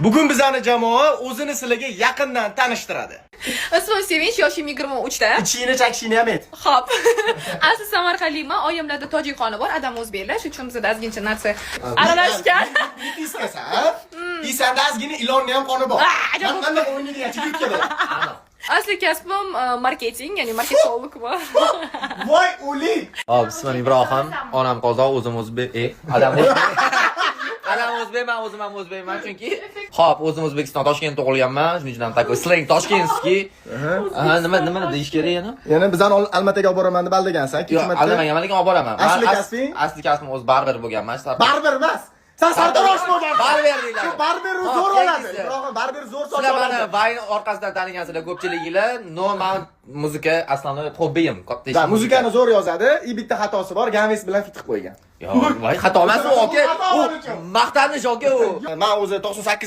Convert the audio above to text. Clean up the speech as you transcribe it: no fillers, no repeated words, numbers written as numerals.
Bugun bizani jamoa o'zini sizlarga yaqindan tanishtiradi. Ismim Sevinch, yoshim 23da. Ichingni chakishingni ham ayt. Xo'p. Asli samarqandlikman. Oyimlarda tojik qoni bor, adam o'zbeklar. Shuning uchun bizada ozgincha narsa aralashgan. Mitiskasan, ha? И sanda ozgina ilonni ham qoni bor. Ah, ajab. Qanday o'ynaydigan chigirtka. Asli kasbim marketing, ya'ni marketologman. Voy o'lik. Hop, ismim Ibrohim, onam qozoq, o'zim o'zbek, adam o'zbek. Adam o'zbekman, o'zim ham o'zbekman chunki. Hop, o'zim O'zbekiston, Toshkentda tug'ilganman, shuning uchun ham такой slang ташкентский. Aha, nima deyish kerak yana? Yana bizani Almataga olib boraman deb aldagansan. Yo'q, Ikkinchi marta. aldamaganman, lekin olib boraman. Asli Man kasbing? Asli kasbim o'zi barber bo'lganman. Barber emas. San sartarosh bo'lgansan. Barber deyiladi. Shu barber Hop, zo'r oladi. keyingisi. Ibrohim barber zo'r soch Sizlar mani oladi. Vine orqasidan tanigansizlar ko'pchiliginglar. Но, man muzika основной hobbiyim. Katta ishim. Да, muzikani zo'r yozadi. И bitta xatosi bor, Ganves bilan feat qilib qo'ygan. Yo'q, voy, xato emas u, aka. Xato U uchun. maqtanish, aka, u. Men o'zi 98